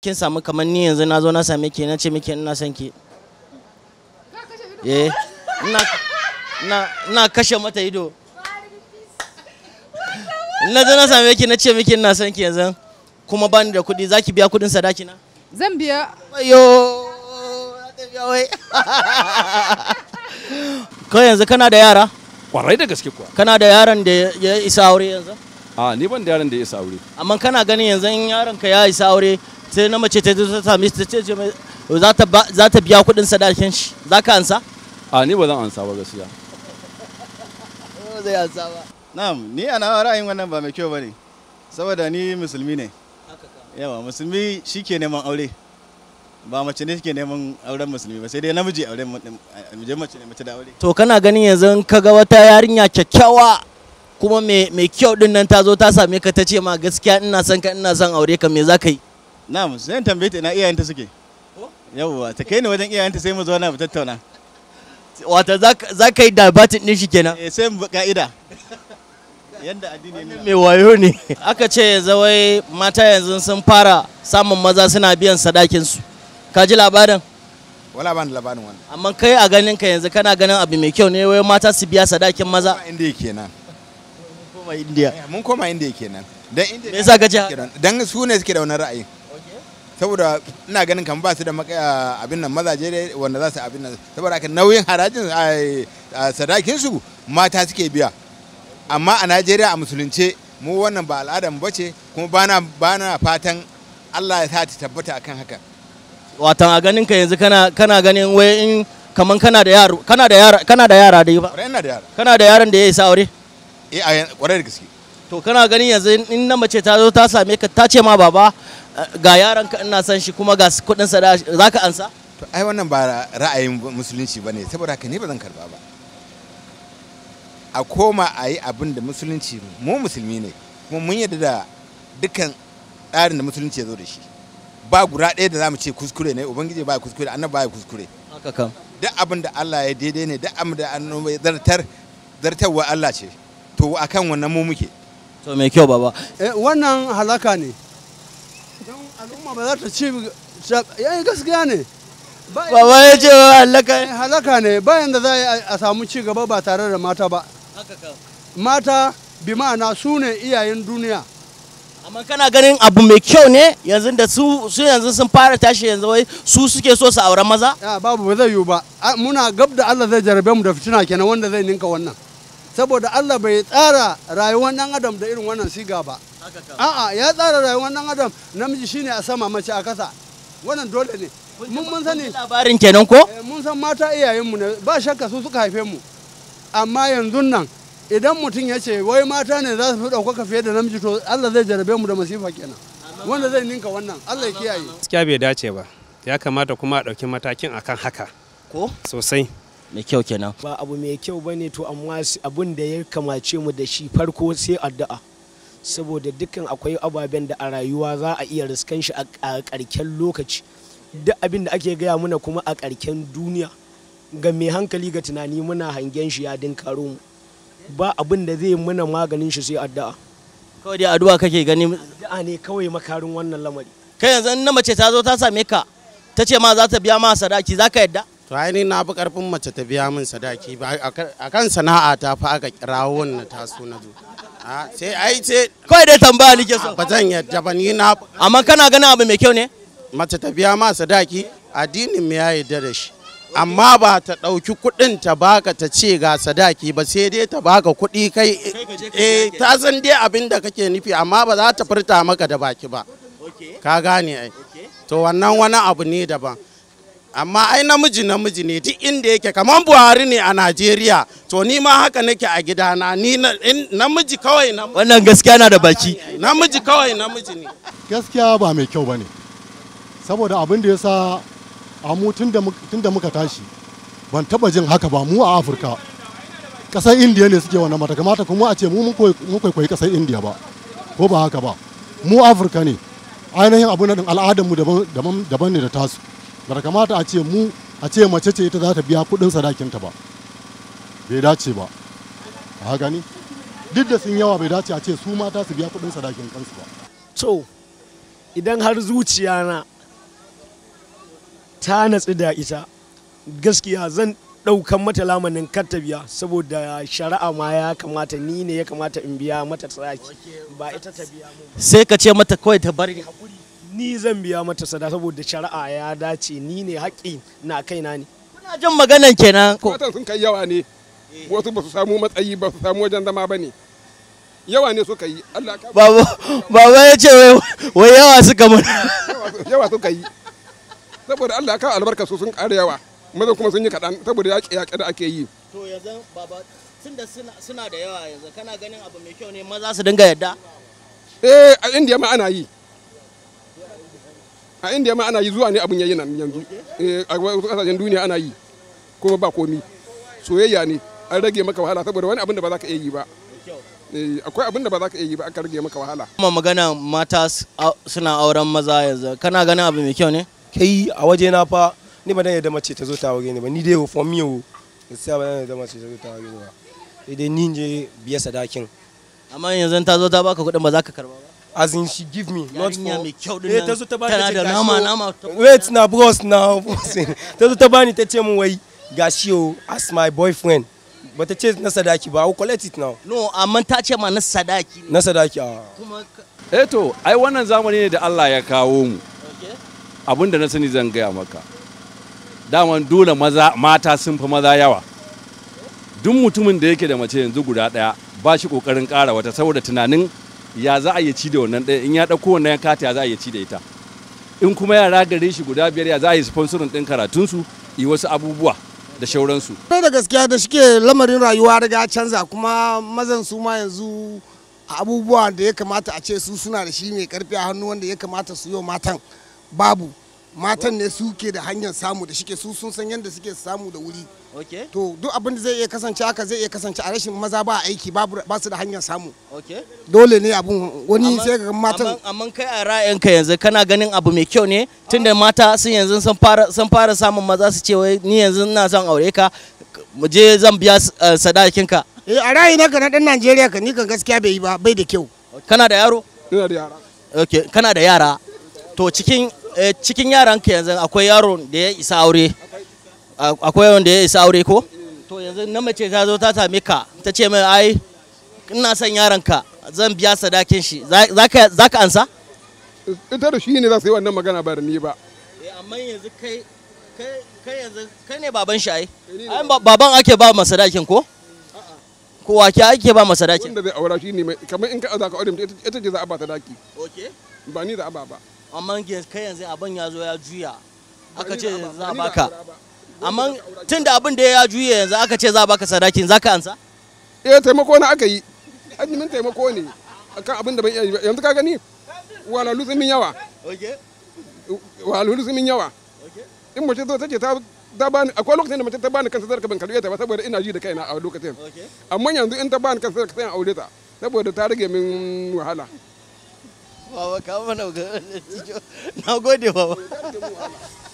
Kin samu kamar ni yanzu na zo na same ki, na ce miki ina son ki. Eh, ina kashe mata ido. Na zo na same ki, na ce miki ina son ki yanzu, kuma bani da kuɗi, za ki biya kuɗin sadaki na? Zan biya. Wayo, za ta biya wai. Kai yanzu kana da yara? Kwarai da gaske kuwa. Kana da yaron da ya isa aure yanzu? A ni ban da yaron da ya isa aure. Amma kana ganin yanzu in yaron ka ya isa aure, sai na mace ta zo ta same shi ta ce mai za ta biya kuɗin sadakin shi, za ka ansa? A ni ba zan ansa ba gaskiya. Ba zai ansa ba. Na'am, ni ana ra'ayin wannan ba mai kyau bane. Saboda ni musulmi ne. Yawa, musulmi shi ke neman aure. Ba mace ne ke neman auren musulmi ba, sai dai namiji auren mace ne mace da aure. To kana ganin yanzu in ka ga wata yarinya kyakkyawa kuma mai kyau din nan ta zo ta same ka ta ce ma gaskiya ina son ka, ina son aure ka, me za ka yi? Na'am, sai in tambaye ta ina iyayenta suke. Yawwa, ta kai ni wajen iyayenta sai mu zauna mu tattauna. Wata za ka yi dabatin din shi kenan? Eh, sai mu bi ka'ida. Yadda addini ya nuna. Mai wayo ne. Aka ce yanzu wai mata yanzu sun fara samun maza suna biyan sadakinsu. Ka ji labarin? Wala ban da labarin wannan. Amma kai a ganin ka yanzu kana ganin abu mai kyau ne wai mata su biya sadakin maza? Inda yake nan. Koma India. Mun koma inda yake nan. Dan inda Me yasa ka ce haka? Dan su ne suke da wannan ra'ayin. Saboda ina ganin kan ba su da abin nan mazaje dai wanda za su abin nan. Saboda haka nauyin harajin sadakin su mata suke biya. Amma a Najeriya a musulunce mu wannan ba al'adar mu bace, kuma bana fatan Allah ya sa ta tabbata akan haka. Watan a ganin ka yanzu kana ganin wai in kaman kana da yaro, kana da yara, kana da yara dai ba? Kwarai ina da yara. Kana da yaron da ya isa aure? Eh, a kwarai da gaske. To kana ganin yanzu in na mace ta zo ta same ka ta ce ma baba ga yaron ka ina son shi kuma ga kuɗin sa za ka ansa? To ai wannan ba ra'ayin musulunci bane, saboda haka ni ba zan karba ba. A koma a yi abin da musulunci, mu musulmi ne kuma mun yarda da dukkan tsarin da musulunci ya zo da shi. Ba guda ɗaya da zamu ce kuskure ne, Ubangiji ba kuskure, annabi ba kuskure. Haka kam. Duk abin da Allah ya daidai ne, duk abin da annabi ya zartarwa Allah ce. To akan wannan mu muke. To mai kyau baba. Wannan halaka ne. Don al'umma ba za ta ci, yayi gaskiya ne. Baba ya ce halaka ne. Halaka ne, bayan da za a samu ci gaba ba tare da mata ba. Haka kam. Mata bi ma'ana su ne iyayen duniya. Amma kana ganin abu mai kyau ne yanzu da su yanzu sun fara tashi yanzu wai su suke so su aure maza? Ya, babu, ba zai yiwu ba. Muna gab da Allah zai jarabe mu da fitina kenan wanda zai ninka wannan. Saboda Allah bai tsara rayuwar ɗan adam da irin wannan siga ba. A'a, ya tsara rayuwar ɗan adam namiji shine a sama, mace a kasa. Wannan dole ne. Mun sani. Labarin kenan ko? Mun san mata iyayenmu ne, ba shakka su suka haife mu. Amma yanzu nan idan mutum ya ce wai mata ne za su fi ɗaukaka fiye da namiji, to Allah zai jarabe mu da masifa kenan. Wanda zai ninka wannan, Allah ya kiyaye. Gaskiya bai dace ba. Ya kamata kuma a ɗauki matakin akan haka. Ko? Sosai. Mai kyau kenan. Ba abu mai kyau bane, to amma abun da ya kamace mu da shi farko sai addu'a. Saboda dukkan akwai ababen da a rayuwa za a iya riskan shi a ƙarken lokaci. Duk abin da ake gaya muna kuma a ƙarken duniya ga mai hankali ga tunani muna hangen shi ya dinkaro mu. Ba abin da zai muna maganin shi sai addu'a. Kawai dai addu'a kake gani? Addu'a ne kawai makarin wannan lamari. Kai yanzu in na mace ta zo ta same ka ta ce ma za ta biya ma sadaki, za ka yadda? To ai ni na fi karfin mace ta biya min sadaki ba, akan sana'a ta fa aka kirawo wannan taso na zo. A sai ai sai kawai dai tambaya nake so. Ba zan yadda ba ni na. Amma kana ganin abu mai kyau ne? Mace ta biya ma sadaki, addinin mu ya yarda da shi. Amma ba ta ɗauki kuɗin ta baka ta ce ga sadaki ba, sai dai ta baka kuɗi kai. Ta san dai abin da kake nufi amma ba za ta furta maka da baki ba. Ka gane ai. To wannan wani abu ne daban. Amma ai namiji namiji ne duk inda yake, kamar Buhari ne a Najeriya, to ni ma haka nake a gidana, ni namiji kawai namiji. Wannan gaskiya na da baki. Namiji kawai namiji ne. Gaskiya ba mai kyau bane. Saboda abin da yasa a mu tun da muka tashi ban taba jin haka ba mu a Afirka. Kasar Indiya ne suke wannan, mata kamata kuma a ce mu mun kwaikwayi kasar Indiya ba. Ko ba haka ba. Mu Afirka ne. Ainihin abun nan al'adar mu daban ne da tasu. Ba kamata a ce mu a ce mace ce ita za ta biya kudin sadakinta ba. Bai dace ba. A gani? Duk da sun yawa bai dace a ce su mata su biya kudin sadakin kansu ba. To idan har zuciya na Ta natsu da ita, gaskiya zan ɗaukan mata lamanin kar ta biya, saboda shari'a ma ya kamata ni ne ya kamata in biya mata sadaki, ba ita ta biya mun. Sai ka ce mata kawai ta bari. Ni zan biya mata sadaki saboda shari'a ya dace, ni ne haƙƙi na kaina ne. Kuna jin maganan kenan ko? Matan sun kai yawa ne, wasu ba su samu matsayi ba, su samu wajen zama ba ne, yawa ne suka yi. Allah ka Baba ya ce wai yawa suka mun. Yawa suka yi saboda Allah ka albarka, su sun ƙara yawa, maza kuma sun yi kaɗan saboda yaƙe-yaƙe da ake yi. To yanzu baba, tunda suna da yawa yanzu, kana ganin abu mai kyau ne maza su dinga yadda? Eh, a Indiya ma ana yi. A Indiya ma ana yi, zuwa ne abun yayi nan yanzu. Eh, a wasu ƙasashen duniya ana yi kuma ba komi. Soyayya ne, an rage maka wahala saboda wani abin da ba za ka iya yi ba. Eh, akwai abin da ba za ka iya yi ba, aka rage maka wahala. Kuma magana mata suna auren maza yanzu, kana ganin abu mai kyau ne? Kai, a waje na fa, ni ba dan yadda mace ta zo ta aure ni ba, ni dai for me o, gaskiya ba dan yadda mace ta zo ta aure ni ba, sai dai ni je biya sadakin. Amma yanzu ta zo ta baka kuɗin, ba za ka karba ba? As in she give me, not Yarinya for mai kyau din Eh, nan, ta zo ta bani, tana ta ce da gashi nama o. nama. Wait na, bros na, ta zo ta bani, ta ce mun wai gashi o, as my boyfriend, ba ta ce na sadaki ba, I will collect it now. No, amma ta ce ma na sadaki ne. Na sadaki a. Eh to, ai wannan zamani ne da Allah ya kawo mu. Abin da na sani zan gaya maka. Daman dole maza mata sun fi maza yawa. Duk mutumin da yake da mace yanzu guda ɗaya ba shi ƙoƙarin ƙara wata, saboda tunanin ya za a iya ci da wannan ɗaya, in ya ɗauko wannan ya kata ya za a iya ci da ita. In kuma yara gare shi guda 5, ya za a yi sponsorin ɗin karatunsu, yi wasu abubuwa da shauransu. Kwarai da gaskiya, da shike lamarin rayuwa riga ya canza, kuma mazan su ma yanzu abubuwa da ya kamata a ce su suna da shi mai karfi a hannu wanda ya kamata su yi wa matan babu. Matan ne suke da hanyar samu, da shike su sun san yadda suke samu da wuri. To duk abin da zai iya kasance haka zai iya kasance a rashin maza ba aiki, babu, ba su da hanyar samu. Dole ne abun wani sai ga matan. Amma kai a ra'ayinka yanzu, kana ganin abu mai kyau ne tunda mata sun yanzu sun fara samun maza su ce wai ni yanzu ina son aure ka, mu je zan biya sadakin ka? Eh, a ra'ayina ka na dan Najeriya ka, ni kan gaskiya bai yi ba, bai da kyau. Kana da yaro? Ina da yara. Okay, kana da yara. To cikin yaranka yanzu akwai yaro da ya isa aure? Akwai wanda ya isa aure ko? To yanzu na mace ta zo ta same ka, ta ce mai ai ina son yaranka, zan biya sadakin shi, za ka ansa? Ita da shi ne za su yi wannan magana, ba da ni ba. Amma yanzu kai kai yanzu kai ne baban shi ai. Ai baban ake ba ma sadakin ko? Ko wake ake ba ma sadakin? Wanda zai aura shi ne mai, kamar in ka za ka aure mutum, ita ce za a ba sadaki. Okay. Ba ni za a ba ba. Amma kai yanzu abin ya zo ya juya. Aka ce za a baka. Amma tun da abin da ya juya yanzu aka ce za a baka sadakin, za ka ansa? Eh, taimako na aka yi. An yi min taimako ne akan abin da ban iya yi ba. Yanzu ka gani walalu sun min yawa. Okay. Walalu sun min yawa. In mace zo ta ce ta bani, akwai lokacin da mace ta bani kansa zarka ban karbe ta ba saboda ina ji da kaina a lokacin. Amma yanzu in ta bani kansa zarka sai in aure ta saboda ta rage min wahala. Baba, ka mana, na gode baba.